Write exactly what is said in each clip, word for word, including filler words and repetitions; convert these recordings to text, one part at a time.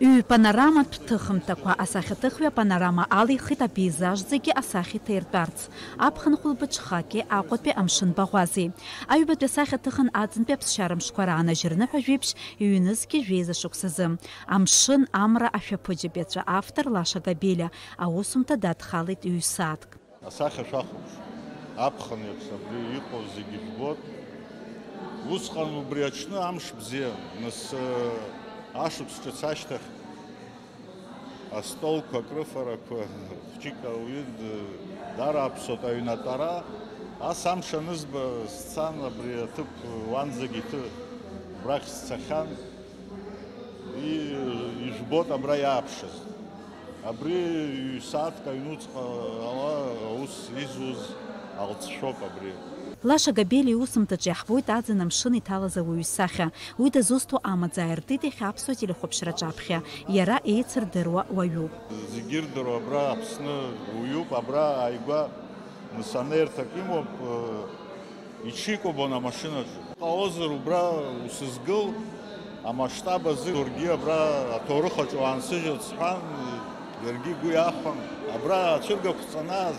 Ҩ-панораматә ҭыхымҭақәа, асахьаҭыхҩы апанорама алихит апеизаж зегьы асахьа иҭаиртәарц, аԥхын хәылбыҽхаки Аҟәатәи амшын баӷәази. Аҩбатәи асахьаҭыхын аӡынтәи аԥсшьара мшқәа раанажьырныҳәа жәиԥшь ҩнызқьи жәеиза шықәсазы. Амшын, амра, ашәаԥыџьаԥ иаҵәа автор Лаша Габелиа аусумҭа дадхалеит ҩ-сааҭк. Асахьа шәахәаԥш, аԥхын еиԥш абри иҟоу зегьы жәбоит. Усҟан убри аҽны амш бзиан, нас, э, ашықәс ҿыц ашьҭахь астолқәа, акрыфарақәа, хәҷык ауаҩы д-, дарааԥсоит аҩнатәара. Ас амш анызба, сцан абри аҭыԥ уанӡагь иҭы-, убрахь сцахьан. И-, ижәбоит абра иааԥшыз. Абри ҩ-сааҭк аҩнуҵҟа ала аус изуз алҵшәоуп абри. Лаша Габелиа иусумҭаҿы иаҳбоит аӡын амшын иҭалаз ауаҩы исахьа. Уи дызусҭоу амаӡа ааиртит иахьа аԥсуа телехәаԥшраҿы аԥхьа. Иара еицырдыруа уаҩуп. Зегьы ирдыруа абра Аԥсны уаҩуп, абра ааигәа Нас анеирҭак имоуп, э, иҽикәабон амашьынаҿы. Ҟалозар убра усызгыл, амасштаб азы уаргьы абра аҭоурых аҿы уаансыжьырц сҳәан, иаргьы игәы иахәан. Абра ацәыргақәҵа анааз,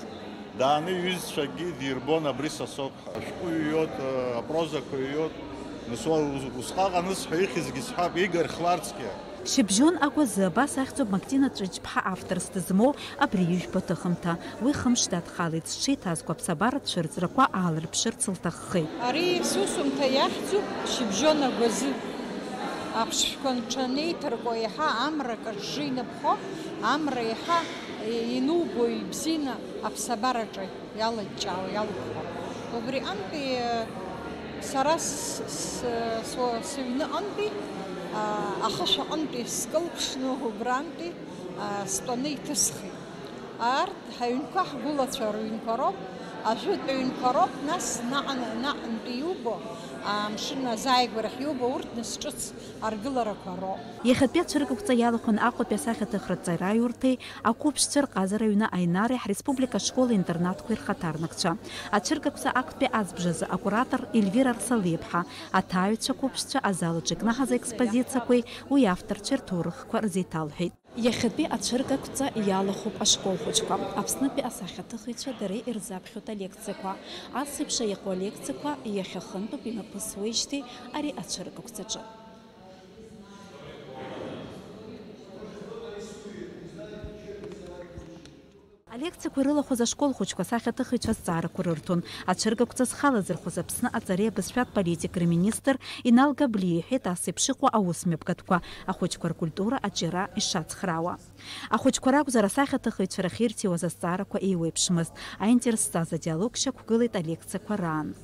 дааны иҩызцәагьы дирбон абри сасоуп ҳәа. Ашәҟәы ҩиот, э, апрозақәа ҩиот. Нас уа ус-, усҟак анысҳәа ихьызгьы сҳәап, Игорь Хларцкиа. Шьыбжьон агәазы абас ахьӡуп Мактина Ҵәыџьԥҳа авторс дызмоу абри ижәбо аҭыхымҭа. Уи хымш дадхалеит, зҽеиҭазго аԥсабаратә цәырҵрақәа аалырԥшырц лҭаххеит. Ари сусумҭа иахьӡуп Шьыбжьон агәазы. Аԥшшәқәа нҽанеиҭаркуа еиҳа амра каҿжы инапхо, амра еиҳа инубо ибзианы аԥсабараҿы иалыҷҷаауа, иалыхәхәа. Убри антәи, э, сара с-, с-, с-, сыҩныҟантәи, а, ахышә аҟынтәи скылԥшны убрантәи, а, стәаны иҭысхит. Арҭ ҳаҩнқәа ҳгәылацәа рыҩнқәа роуп, ажәытә ҩнқәа роуп, нас наҟ-, наҟынтәи иубо, амшын азааигәарахь иубо, урҭ нас ҿыц аргыларақәа роуп. Иахьатәи ацәыргақәҵа иалахәын Аҟәатәи асахьаҭыхратә ҵараиурҭеи ақәыԥшцәа рҟазара аҩны Аинареи ҳреспублика ашколи-интернатқәеи рхаҭарнакцәа. Ацәыргақәҵа актәи азбжазы акуратор Ельвира Арсалиаԥҳа, аҭааҩцәа қәыԥшцәа азал аҿы икнаҳаз аекспозициақәеи уи авторцәеи рҭоурыхқәа рзеиҭалҳәеит. Иахьатәи ацәыргақәҵа иалахәуп ашкол хәыҷқәа. Аԥснытәи асахьаҭыхыҩцәа дара ирзаԥхьоит алекциақәа. Ас еиԥш иҟоу алекциақәа иахьа хынтәоуп имҩаԥысуеижьҭеи ари ацәыргақәҵаҿы. Алекциақәа ирылахәыз ашкол хәыҷқәа асахьаҭыхыҩцәа азҵаарақәа рырҭон. Ацәыргақәҵа зхы алазырхәыз Аԥсны аҵареи абызшәатә политикеи рминистр Инал Габлиа иҳәеит ас еиԥш иҟоу аус мҩаԥгатәқәа, ахәыҷқәа ркультура аҿиара ишацхраауа. Ахәыҷқәа ракәзар, асахьаҭыхыҩцәа рахь ирҭиуаз азҵаарақәа еиуеиԥшмызт. Аинтерес зҵаз адиалог шьақәгылеит алекциақәа раан.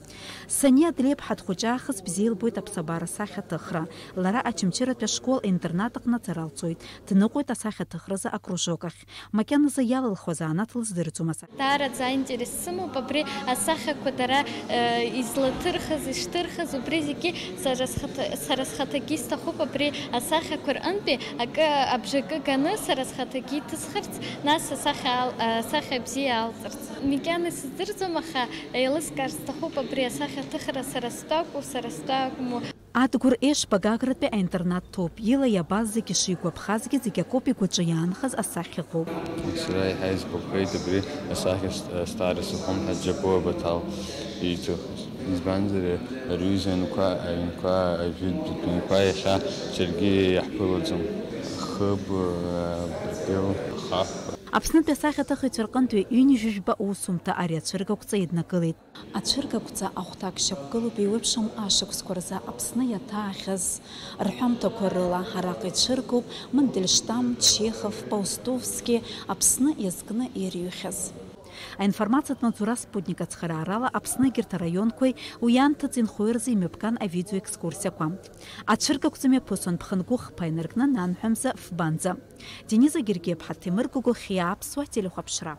Сани Адлеиԥҳа дхәыҷаахыс бзиа илбоит аԥсабара асахьаҭыхра. Лара Очамчыратәи ашкол-интернат аҟны аҵара лҵоит. Дныҟәоит асахьаҭыхразы акружок ахь. Макьаназы иалылхуа занааҭ лыздырӡом асахьаҭыхра. Даараӡа аинтерес сымоуп абри асахьақәа дара, э, излаҭырхыз, ишҭырхыз, убри зегьы сара схаҭа-, сара схаҭагьы исҭахуп абри асахьақәа рҟынтәи акы абжакы ганы сара схаҭагьы иҭысхырц, нас асахьа ал-, асахьа бзиа алҵырц. Макьана исыздырӡом, аха еилыскаар сҭахуп абри асахьаҭыхра сара стәы акәу, сара стәы акәму. Адгәыр Ешба Гагратәи аинтернат ҭоуп. Ила иабаз зегьы шигәаԥхазгьы, зегь акоуп игәаҿы иаанхаз асахьа ыҟоуп. Сара еиҳа исгәаԥхеит абри асахьа ст-, Стара Сухум ҳәа Џьапуа Баҭал ииҭыхыз. Избанзар, рҩыза аҩнқәа, аҩнқәа, ажәытә дунқәа иахьа џьаргьы иаҳԥылаӡом. Хыб, Быртәыл, Хаҳә. Аԥснытәи асахьаҭыхыҩцәа рҟынтәи ҩынҩажәижәба усумҭа ари ацәыргақәҵа иднакылеит. Ацәыргақәҵа ахәҭак шьақәгылоуп, еиуеиԥшым ашықәсқәа рзы Аԥсны иаҭаахьаз рҳәамҭақәа рыла. Араҟа ицәыргоуп Мандельштам, Чехов, Паустовски, Аԥсны иазкны ирыҩхьаз. Аинформациатә маҵзура Спутник ацхыраарала, Аԥсны егьырҭ араионқәеи уи анҭыҵ инхои рзы имҩаԥган авидеоекскурсиақәа. Ацәыргақәҵа мҩаԥысуан Ԥхынгәы хԥа инаркны, Нанҳәамза фбанӡа. Дениза Гергиаԥҳа, Ҭемыр Гогохиа, Аԥсуа телехәаԥшра.